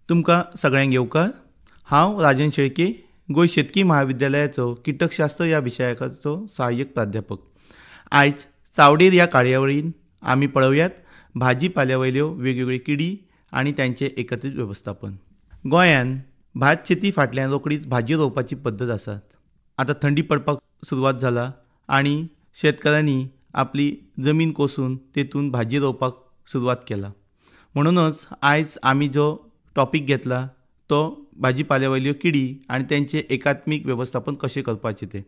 तुमकां सगळ्यांक येवकार. हांव राजन शेळके, गोंय शेतकी महाविद्यालयाचो किटकशास्त्र ह्या विशयाचो सहाय्यक प्राध्यापक. आयज चावडेर ह्या कार्यावळीन आमी पळोवयात भाजी पाल्या वयल्यो वेगवेगळ्यो किडी आनी तांचें एकत्रीत वेवस्थापन. गोंयान भात शेती फाटल्यान रोखडीच भाजी रोवपाची पद्दत आसा. आतां थंडी पडपाक सुरवात जाला आनी शेतकारांनी आपली जमीन कोसून तेतून भाजी रोवपाक सुरवात केला. म्हणूनच आयज आमी जो टॉपीक घेतला तो भाजी पाल्या वयल्यो किडी आनी तेंचें एकात्मीक वेवस्थापन कशें करपाचें तें.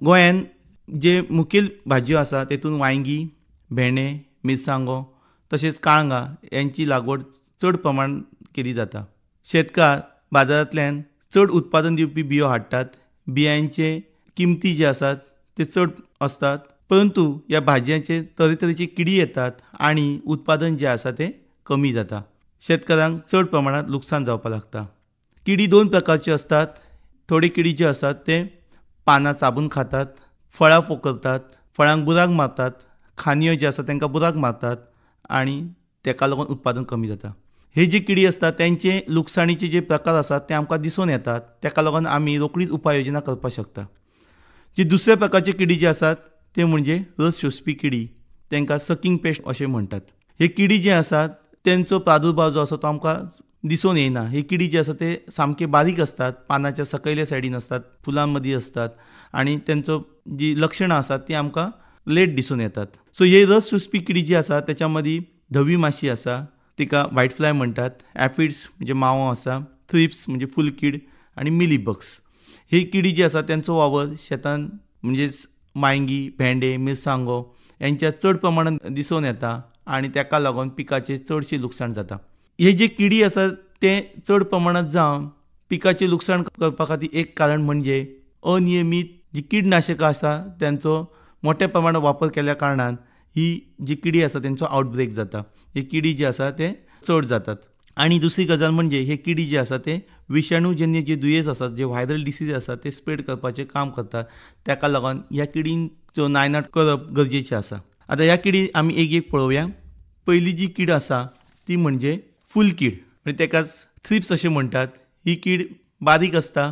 गोंयान जे मुखेल भाजयो आसा तेतून वांयगीं, भेंडे, मिरसांगो तशेंच काळंगां यांची लागवड चड प्रमाणांत केली जाता. शेतकार बाजारांतल्यान चड उत्पादन दिवपी बियो हाडटात. बियांचे किमती जे आसात ते चड आसतात, परंतु ह्या भाजयांचे तरेतरेची किडी येतात आनी उत्पादन जें आसा तें कमी जाता. शेतकारांक चड प्रमाणांत लुकसाण जावपाक लागता. किडी दोन प्रकारच्यो आसतात. थोडे किडी जे आसात ते पानां चाबून खातात, फळां पोखरतात, फळांक बुराक मारतात, खांदयो ज्यो आसा तांकां बुराक मारतात आनी ताका लागून उत्पादन कमी जाता. हे जे किडी आसतात तेंचे लुकसाणीचे जे प्रकार आसात ते आमकां दिसून येतात. ताका लागून आमी रोखडीच उपाय योजना करपाक शकता. जी दुसऱ्या प्रकारचे किडी जे आसात ते म्हणजे रस शोशपी किडी, तांकां सकिंग पेस्ट अशें म्हणटात. हे किडी जे आसात तेंचो प्रादुर्भाव जो आसा तो आमकां दिसून येना. हे किडी जे आसा ते सामके बारीक आसतात, पानाच्या सकयल्या सायडीन आसतात, फुलां मदीं आसतात आनी तेंचो जी लक्षणां आसात ती आमकां लेट दिसून येतात. सो हे रस चुसपी किडी जी आसा तेच्या मदीं धवी माशी आसा, तिका व्हायट फ्लाय म्हणटात, एफिड्स म्हणजे मावो आसा, थ्रिप्स म्हणजे फुलकीड आनी मिलीबग्स. ही किडी जी आसा तेंचो वावर शेतान म्हणजेच वांयगीं, भेंडे, मिरसांगो यांच्या चड प्रमाणांत दिसून येता आनी ताका लागून पिकाचें चडशें लुकसाण जाता. हे जे किडी आसा ते चड प्रमाणांत जावन पिकाचें लुकसाण करपा खातीर एक कारण म्हणजे अनियमीत जी किडनाशकां आसा तेंचो मोठ्या प्रमाणांत वापर केल्या कारणान ही जी किडी आसा तेंचो आवटब्रेक जाता. ही किडी जी आसा ते चड जातात. आनी दुसरी गजाल म्हणजे हे किडी जे आसा ते विशाणूजन्य जे दुयेंस आसात, जे व्हायरल डिसीज आसात ते स्प्रेड करपाचें काम करतात. ताका लागून ह्या किडींचो नायनाट करप गरजेचें आसा. आतां ह्या किडी आमी एक एक पळोवया. पयली जी कीड आसा ती म्हणजे फुलकीड, म्हणजे ताकाच थ्रिप्स अशें म्हणटात. ही कीड बारीक आसता.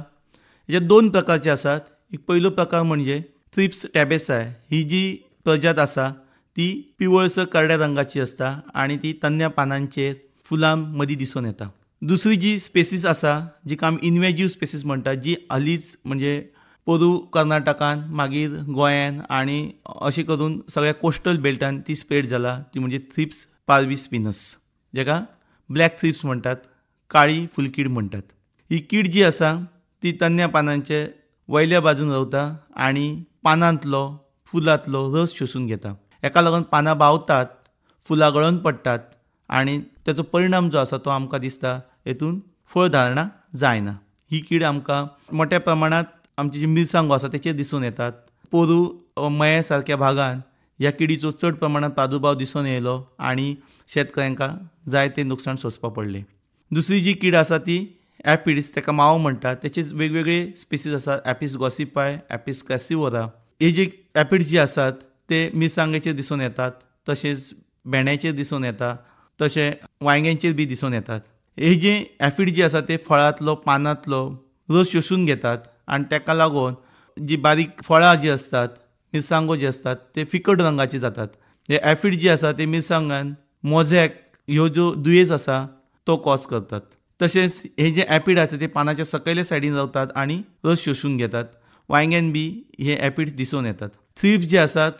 हेच्या दोन प्रकारचे आसात. एक पयलो प्रकार म्हणजे थ्रिप्स टॅबेसाय. ही जी प्रजात आसा ती पिवळसर करड्या रंगाची आसता आनी ती तन्न्या पानांचेर फुलां मदीं दिसून येता. दुसरी जी स्पेसीस आसा जिका आमी इनवेजीव स्पेसीस म्हणटात, जी हालींच म्हणजे पोरू कर्नाटकान, मागीर गोंयान आनी अशें करून सगळ्या कोस्टल बेल्टान ती स्प्रेड जाला, ती म्हणजे थ्रिप्स पार्विस्पिनस, जाका ब्लॅक थ्रिप्स म्हणटात, काळी फुलकीड म्हणटात. ही कीड जी आसा ती तन्न्या पानांचे वयल्या बाजून रावता आनी पानांतलो फुलांतलो रस शोशून घेता. हाका लागून पानां बावतात, फुलां गळोन पडटात आनी ताचो परिणाम जो आसा तो आमकां दिसता. हेतून फळधारणा जायना. ही कीड आमकां मोठ्या प्रमाणांत आमची जी मिरसांगो आसा तेचेर दिसून येतात. पोरू मये सारक्या भागान ह्या किडीचो चड प्रमाणांत प्रादुर्भाव दिसून येयलो आनी शेतकऱ्यांक जायतें लुकसाण सोंसपा पडलें. दुसरी जी कीड आसा ती एपिड्स, ताका मावो म्हणटात. तेचे वेगवेगळे स्पेसीस आसात, एपिस गॉसिपाय, एपिस क्रॅसिवोरा. हे जे एपिड्स जे आसात ते मिरसांगेचेर दिसून येतात, तशेंच भेंड्याचेर दिसून येता, तशें वांयग्यांचेर बी दिसून येतात. हे जे एफिड जे आसा ते फळांतलो पानांतलो रस शोशून घेतात आनी ताका लागून जी बारीक फळां जी आसतात, मिरसांगो जे आसतात ते फिकट रंगाचे जातात. हे एफिड जे आसा ते मिरसांगान मोझॅक ह्यो ज्यो दुयेंस आसा तो कॉज करतात. तशेंच हे जे एफिड आसा ते पानाच्या सकयल्या सायडीन रावतात आनी रस शोशून घेतात. वांयग्यान बी हे एफिड्स दिसून येतात. थ्रिप्स जे आसात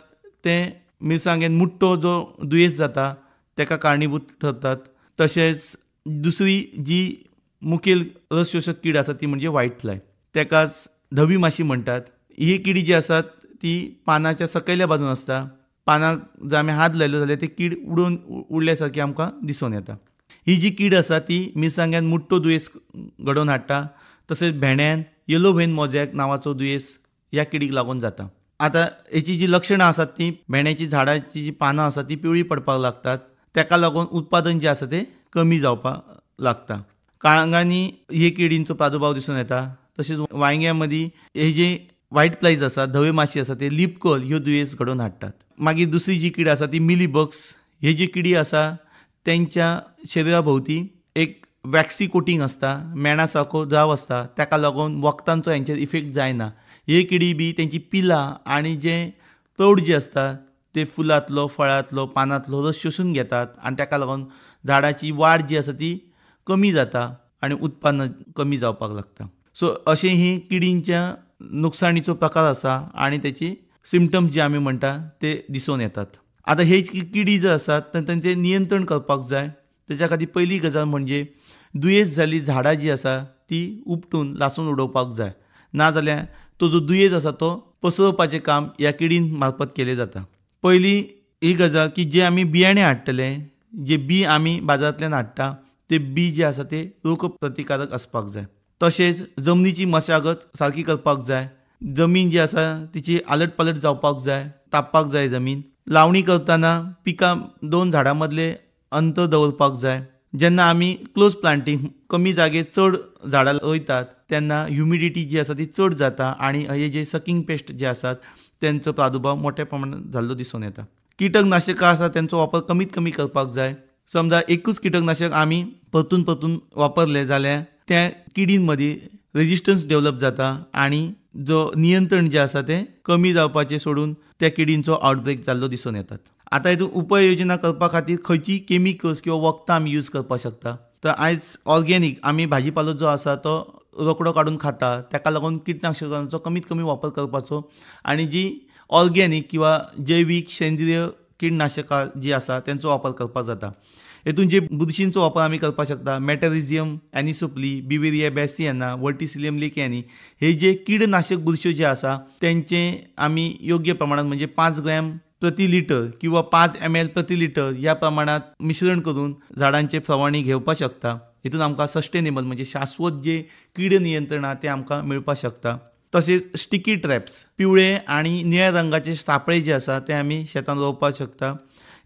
ते मिरसांगेन मुट्टो जो दुयेंस जाता ताका कारणीभूत ठरतात. तशेंच दुसरी जी मुखेल रस शोशक कीड आसा ती म्हणजे व्हायट फ्लाय, ताकाच धवी माशी म्हणटात. ही किडी जी आसात ती पानाच्या सकयल्या बाजून आसता. पानाक जर आमी हात लायलो जाल्यार ती कीड उडोवन उडल्या सारकी आमकां दिसून येता. ही जी कीड आसा ती मिरसांग्यान मुट्टो दुयेंस घडोवन हाडटा. तशेंच भेंड्यान येलो वेन मोझॅक नांवाचो दुयेंस ह्या किडीक लागून जाता. आतां हेची जी लक्षणां आसात ती भेंड्याची झाडाची जी पानां आसात ती पिवळी पडपाक लागतात. ताका लागून उत्पादन जें आसा तें कमी जावपाक लागता. काळंगांनी हे किडींचो प्रादुर्भाव दिसून येता. तशेंच वांयग्यां मदीं हे जे व्हायट फ्लायज आसा, धवे माशी आसा, ते लिपकल ह्यो दुयेंस घडोवन हाडटात. मागीर दुसरी जी कीड आसा ती मिलीबग्स. ही जी किडी आसा तेंच्या शरिरा भोंवती एक वॅक्सी कोटींग आसता, मेणा सारको द्राव आसता, ताका लागून वखदांचो हेंचेर इफेक्ट जायना. हे किडी बी तेंची पिलां आनी जे प्रौढ जे आसता ते फुलांतलो, फळांतलो, पानांतलो रस शोशून घेतात आनी ताका लागून झाडाची वाड जी आसा ती कमी जाता आनी उत्पन्न कमी जावपाक लागता. सो अशें ही किडींच्या नुकसाणीचो प्रकार आसा आनी तेची सिमटम्स जे आमी म्हणटा ते दिसून येतात. आतां हे किडी जर आसात तर तांचें नियंत्रण करपाक जाय. तेच्या खातीर पयली गजाल म्हणजे दुयेंस जाल्ली झाडां जी आसा ती उपटून लासून उडोवपाक जाय, नाजाल्यार तो जो दुयेंस आसा तो पसरोवपाचें काम ह्या किडीं मार्फत केलें जाता. पयली ही गजाल की जे आमी बियाणें हाडटले, जे बी आमी बाजारांतल्यान हाडटा ते बी जे आसा ते रोग प्रतिकारक आसपाक जाय. तशेंच जमनीची मशागत सारकी करपाक जाय. जमीन जी आसा तिची आलट पालट जावपाक जाय, तापपाक जाय जमीन. लावणी करतना पिकां दोन झाडां मदलें अंतर दवरपाक जाय. जेन्ना आमी क्लोज प्लांटींग कमी जागेर चड झाडां रोयतात तेन्ना ह्युमिडिटी जी आसा ती चड जाता आनी हे जे सकिंग पेस्ट जे आसात तेंचो प्रादुर्भाव मोठ्या प्रमाणात जाल्लो दिसून येता. किटकनाशकां आसा तेंचो वापर कमीत कमी करपाक जाय. समजा एकूच किटकनाशक आमी परतून परतून वापरलें जाल्यार त्या किडीं मदीं रेजिस्टन्स डेवलप जाता आनी जो नियंत्रण जें आसा तें कमी जावपाचें सोडून त्या किडींचो आवटब्रेक जाल्लो दिसून येतात. आतां हितून उपाय योजना करपा खातीर खंयची केमिकल्स किंवा वखदां आमी यूज करपाक शकता. तर आयज ऑर्गेनीक आमी भाजीपालो जो आसा तो रोकडो काडून खाता, ताका लागून किटनाशकांचो कमीत कमी वापर करपाचो आनी जी ऑर्गेनीक किंवा जैवीक सेंद्रीय किटनाशकां जी आसा तेंचो वापर करपाक जाता. हेतून जे बुरशींचो वापर आमी करपाक शकता, Metarhizium anisopliae, Beauveria bassiana, Verticillium lecanii हे जे किडनाशक बुरश्यो जे आसा तेंचे आमी योग्य प्रमाणात म्हणजे 5 ग्रॅम प्रति लिटर किंवा 5 ml प्रति लिटर ह्या प्रमाणात मिश्रण करून झाडांचे फवारणी घेवपाक शकता. हितून आमकां सस्टेनेबल म्हणजे शाश्वत जे कीड नियंत्रण आहा तें आमकां मेळपाक शकता. तशेंच स्टिकी ट्रॅप्स, पिवळे आनी निळ्या रंगाचे सापळे जे आसा ते आमी शेतान रोवपाक शकता.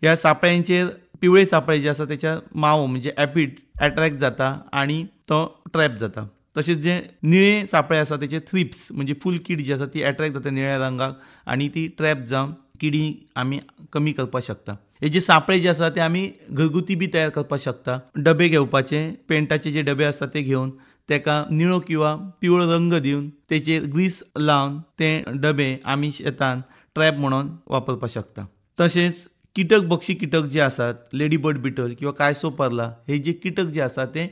ह्या सापळ्यांचेर पिवळे सापळे जे आसा तेच्या मावो म्हणजे एपीड एट्रॅक्ट जाता आनी तो ट्रॅप जाता. तशेंच जे निळे सापळे आसा तेचे थ्रिप्स म्हणजे फूल कीड जी आसा ती एट्रॅक्ट जाता निळ्या रंगाक आनी ती ट्रॅप जावन किडी आमी कमी करपाक शकता. हे जे सापळे जे आसा ते आमी घरगुती बी तयार करपाक शकता. डबे घेवपाचे, पेंटाचे जे डबे आसता ते घेवन तेका निळो किंवा पिवळो रंग दिवन तेचेर ग्रीस लावन ते डबे आमी शेतान ट्रॅप म्हणून वापरपाक शकता. तशेंच कीटक बक्षी कीटक जे आसात, लेडी बर्ड बिटल किंवा कायसो पर्ला हे जे कीटक जे आसात ते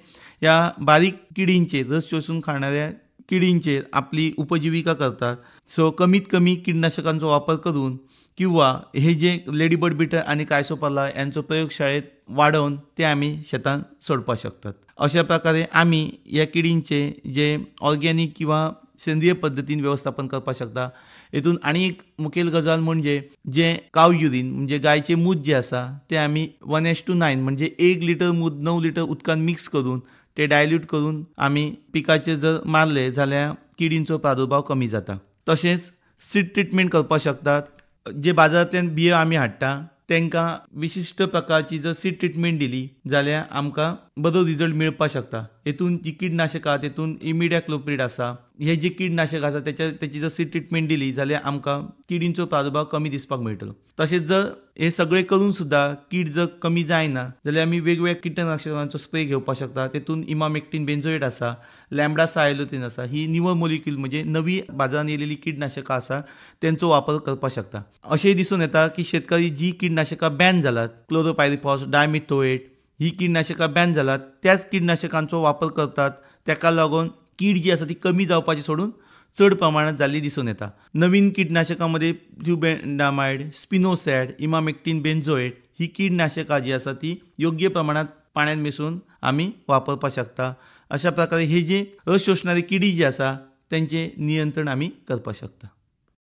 ह्या बारीक किडींचेर, रस शोशून खाणाऱ्या किडींचेर आपली उपजिविका करतात. सो कमीत कमी किटनाशकांचो वापर करून किंवा हे जे लेडी बर्ड बिटल आनी कायसो पर्ला यांचो प्रयोगशाळेत वाडोवन ते आमी शेतान सोडपाक शकतात. अशा प्रकारे आमी ह्या किडींचे जे ऑर्गेनीक किंवा सेंद्रीय पद्दतीन वेवस्थापन करपाक शकता. हितून आनी एक मुखेल गजाल म्हणजे जे काव युरीन म्हणजे गायचें मूत जें आसा तें आमी 1:9 म्हणजे 1 लिटर मूत 9 लिटर उदकान मिक्स करून ते डायल्यूट करून आमी पिकाचेर जर मारले जाल्यार किडींचो प्रादुर्भाव कमी जाता. तशेंच सीड ट्रिटमेंट करपाक शकतात. जे बाजारांतल्यान बियो आमी हाडटा तांकां विशिश्ट प्रकारची जर सीड ट्रिटमेंट दिली जाल्यार आमकां बरो रिजल्ट मेळपाक शकता. हितून जी किटनाशकां तेतून इमिडाक्लोप्रीड आसा, हे जे किटनाशक आसा तेची जर सीड ट्रिटमेंट दिली जाल्यार आमकां किडींचो प्रादुर्भाव कमी दिसपाक मेळटलो. तशेंच जर हे सगळें करून सुद्दां कीड जर कमी जायना जाल्यार आमी वेगवेगळ्या किटनाशकांचो स्प्रे घेवपाक शकता. तेतून इमामेक्टीन बेंझोएट आसा, लॅम्बडा सायलोथीन आसा, ही निवळ मोलिक्यूल म्हणजे नवी बाजारान येयलेली किटनाशकां आसा तेंचो वापर करपाक शकता. अशेंय दिसून येता की शेतकरी जी किटनाशकां बॅन जालात, क्लोरोपायरिफॉस, डायमिथोएट ही किटनाशकां बॅन जालात त्याच किटनाशकांचो वापर करतात. ताका लागून कीड जी आसा ती कमी जावपाची सोडून चड प्रमाणात जाल्ली दिसून येता. नवीन किटनाशकां मदीं फ्लुबेंडामायड, स्पिनोसॅड, इमामेक्टीन बेंझोएट ही किटनाशकां जी आसा ती योग्य प्रमाणात पाण्यान मिसळून आमी वापरपाक शकता. अशा प्रकारे हे जे रस शोशणारी किडी जी आसा तेंचें नियंत्रण आमी करपाक शकता.